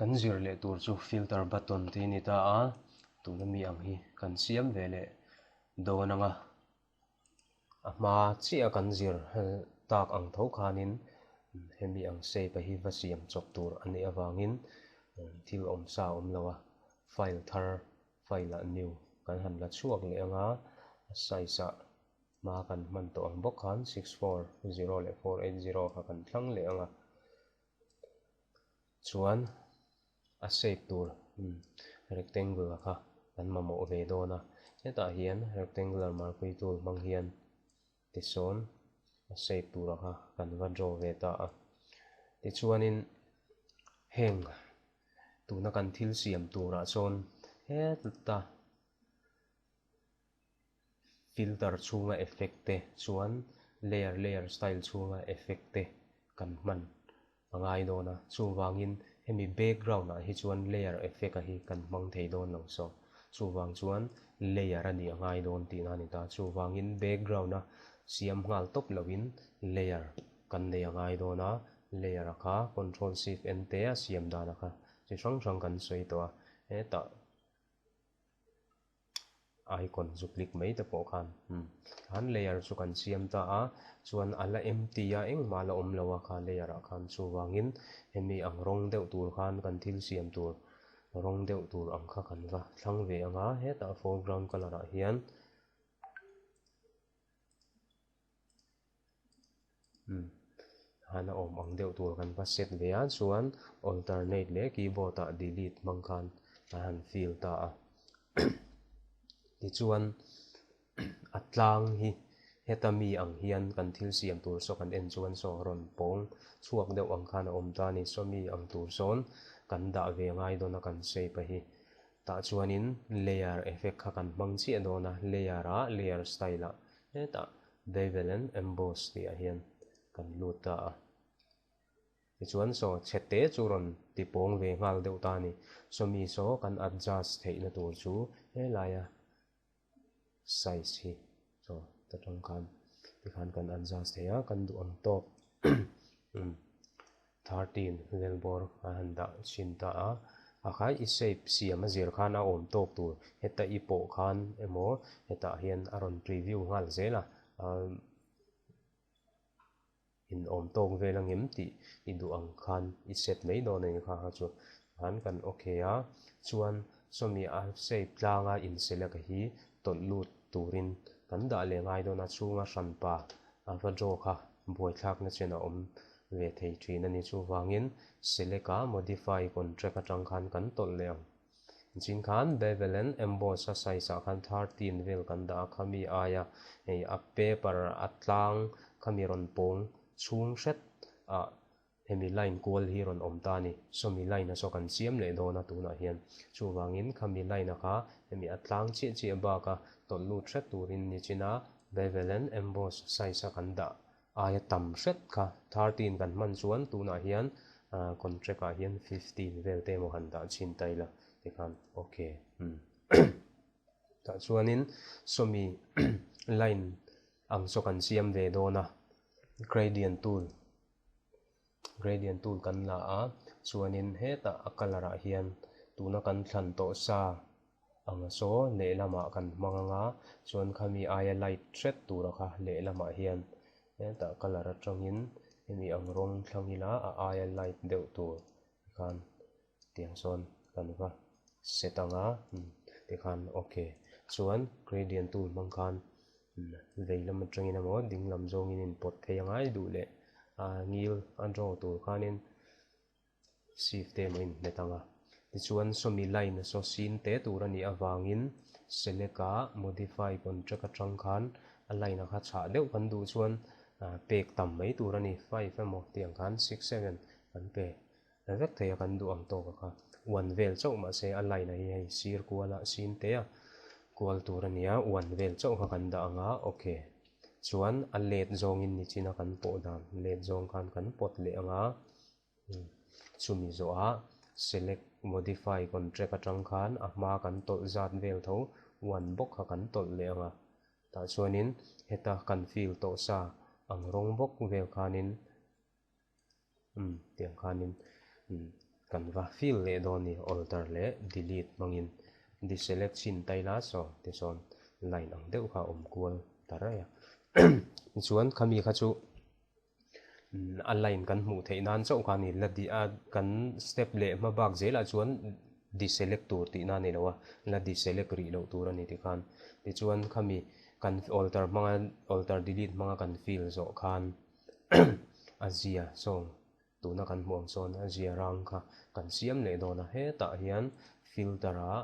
Kan zir leh tur chu filter button tih a ni ta a, tuna mi ang hi kan siam ve leh dawn ang a. A hma chiah kan zir tak ang tho khanin hemi ang shape a hi va siam chawp tur a nih avangin thil awm sa a awm lo a, file thar file ah new kan han la chhuak leh ang a, a size ah hma kan hman tawh ang bawk khan 640 leh 480 kha kan thlang leh ang a. Chuan a shape tur rectangle a kha kan mamawh ve dawn a, hetah hian rectangular marquee tool hmang hian tisawn a shape tur a kha kan va draw ve ta a. Tichuanin heng tuna kan thil siam turah chuan heta Filter chhunga effect te chuan layer layer style chhunga effect te kan hman a ngai dawn a, chuvangin hemi background ah hi chuan layer effect a hi kan hmang thei dawn lo so chuvang chuan layer a nih a ngai dawn tihna a ni ta, chuvangin background a siam nghal tawp loin layer kan nei a ngai dawn a, layer a kha control shift n te a siam dan a kha chi hrang hrang kan sawi tawh a, hetah. Icon chu click mai te pawh khan khan layer chu kan siam ta a, chuan a la empty a engmah la awm lo a kha layer ah khan chuvangin hemi ang rawng deuh tur khan kan thil siam tur rawng deuh tur ang kha kan va thlang ve ang a, hetah foreground colour ah hian. Han a awm ang deuh tur kan va set ve a chuan alternate leh keyboard ah delete hmang khan a han fill ta a tichuan a tlang hi heta mi ang hian kan thil siam tur saw kan en chuan saw rawn pawng chhuak deuh ang khan a awm ta a ni saw mi ang tur sawn kan dah ve ngai dawn a kan shape a hi tah chuanin layer effect kha kan hmang chiah dawn a layer ah layer style ah hetah Bevel and Emboss tih ah hian kan lut ta a. Tichuan saw chhe te chu rawn ti pawng ve nghal deuh ta a ni. Sawmi saw kan adjust theihna tur chu helaia size hi saw ta tang khan tikhan kan adjust thei a, kan duh ang tawk 13 vel bawr a han dah chhin ta a. A kha i shape siam a zir khan a awm tawk tur heta i pawh khan emaw hetah hian a rawn preview nghal zel a, in awm tawk vel a ngem tih i duh ang khan i set mai dawn a ni kha kha chu khan kan okay a chuan sawmi a shape tlanga in select hi tawlh lut turin kan dah leh ngai dawn a chhunga hranpa a va draw kha buaithlakna chen a awm ve thei thin a ni. Chuvangin select a modify contract atang khan kan tawlh leh ang. Chin khan bevel and emboss a size ah khan 13 vel kan dah a, khami aia hei a paper a tlang khami rawn pawng chhung hret ah hemi line kual hi rawn awm ta a ni. Sawmi line a saw kan siam leh dawn a tunah hian. Chuvangin khami line a kha hemi a tlang chiah chiah bak a tawlh lut hret turin nichin a bevel and emboss size a kan dah aia tam hret kha 13 kan hman chuan tunah hian contract ah hian 15 vel te emaw han dah chhin ta ila tikhan ok umm tah chuanin sawmi line ang saw kan siam ve dawn a gradient tool gradient tool kan la a chuanin hetah a colour ah hian tuna kan thlan tawh sa Ang saw lehlamah kan hmang anga chuan khami aia light hret tura kha lehlamah hian hetah colour atangin hemi ang rawng thlang ila a aia light deuh tur khan tiang sawn kan va set anga tikhan ok chuan gradient tool hmang khan vei lam atangin emaw ding lam zawngin in pawt thei anga i duh leh a ngil a draw tur khanin. Shift te emaw in hmet ang a. Tichuan sawmi line a saw sin te tur a nih avangin select a modify contract atang khan a line a kha chhah deuh kan duh chuan pek tam mai tur a ni. 5 emaw tih ang khan 6, 7 kan pe vek thei a kan duh ang tawk a kha. One vel chauh mahse a line a hi hei sir kual a sin te a kual tur a ni a, one vel chauh kha kan dah ang a, ok. Chuan a let zawngin nichina kan pawh dan let zawng khan kan pawt leh ang a. Chumi zawhah select modify contract atang khan a hma kan tawlh zat vel tho one bawk kha kan tawlh leh ang a. Tah chuanin heta kan fill tawh sa ang rawng bawk vel khanin umm tiang khanin umm. Kan va fill leh dawn ni alter leh delete hmangin deselect chin ta ila saw tisawn line ang deuh kha a awm kual ta raih a. Tichuan khami kha chu a line kan hmuh theih nan chauh kha a ni la di a kan step leh hma bak zelah chuan deselect tur tihna a ni lo a la deselect rih loh tur a ni tikhan. Tichuan khami kan alter hmanga alter delete hmanga kan fill zawh khan a zia saw Tuna kan hmuh ang chuan a zia rang kha kan siam leh dawn a, hetah hian filter ah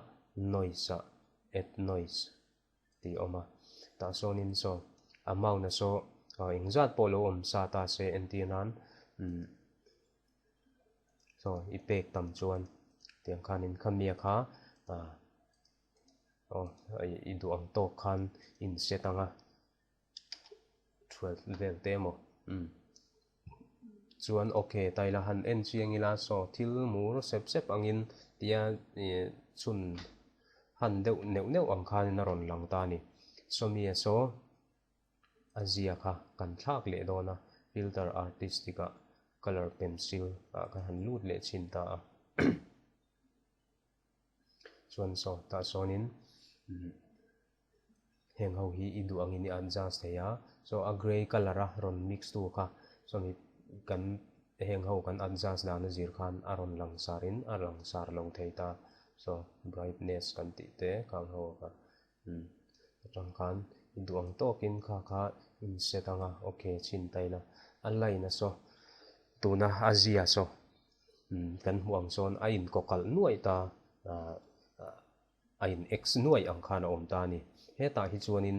noise ah add noise tih a awm a, tah sawnin saw amount a saw engzat pawh lo awm sa ta se entir nan umm saw i pek tam chuan tiang khanin khamia kha ah aw i duh ang tawk khan in set ang a. 12 vel te emaw umm chuan ok taila han en chiang ila saw thil mur sep sep angin tia ih chhun han deuh neuh neuh ang khanin a rawn lang ta a ni sawmia saw a zia kha kan thlak leh dawn a filter artistic ah colour pencil ah kan han lut leh chhin ta a. Chuan saw tah sawnin umm heng ho hi i duh angin i adjust thei a, saw a grey colour a rawn mix tu kha sawmi kan heng ho kan adjust dan a zir khan a rawn lang sar in a lang sar lo thei ta, saw brightness kan tih te khang ho kha umm atang khan i duh ang tawkin kha kha in set ang a okay chhin ta ila a line a saw tuna a zia saw. Kan hmuh ang chuan a inkawkalh nuaih ta, a in X nuaih ang khan a awm ta a ni. Hetah hi chuanin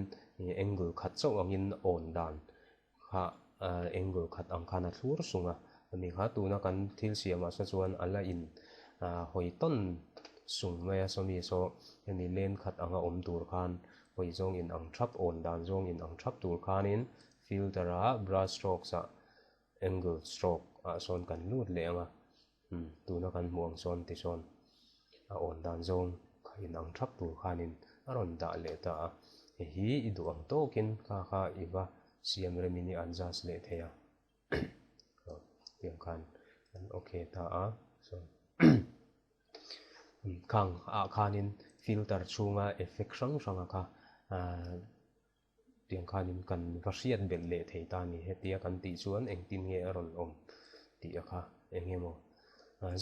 angle khat chauh angin awn dan kha angle khat ang khan a thlur sung a, ani kha tuna kan thil siamah saw chuan a la in hawi tawn sung mai a, sawmi saw hemi lane khat anga awm tur khan hawi zawng in ang thap, awn dan zawng in ang thap tur khanin filter ah brush strokes ah Angle stroke ah sawn kan lut leh ang a, umm tuna kan hmuh ang sawn ti sawn a awn dan zawng kha in ang thap tur khanin a rawn dah leh ta a, hei hi i duh ang tawkin kha kha i va siam remin i adjust leh thei a, aw tiang khan an okay ta a, sawn khang ah khanin filter chhunga effect hrang hrang a kha ahh. Tiang khanin kan va hriat belh leh thei ta a ni. Hetia kan tih chuan engtin nge a rawn awm tih a kha eng emaw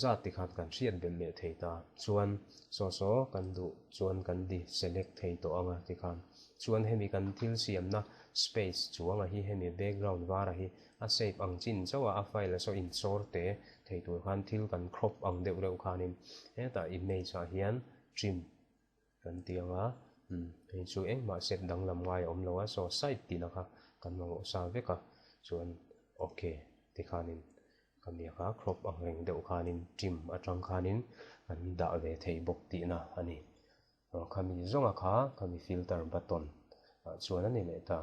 zat ti khan kan hriat belh leh thei ta. Chuan saw saw kan duh chuan kan di select thei tawh ang a ti khan. Chuan hemi kan thil siamna space chuanga hi hemi background vara hi a shape ang chin chauh a, a file a saw insawr te thei tur khan thil kan crop ang deuh reuh khanin hetah image ah hian trim Kan ti ang a, umm hei chu engmah set danglam ngai a awm lo a, saw side tihna kha kan mamawh sa vek a, chuan ok tikhanin ka miak a, crop ang reng deuh khanin trim atang khanin kan dah ve thei bawk tihna a ni. Aw khami zawnga kha khami filter button ah chuan a ni leh ta.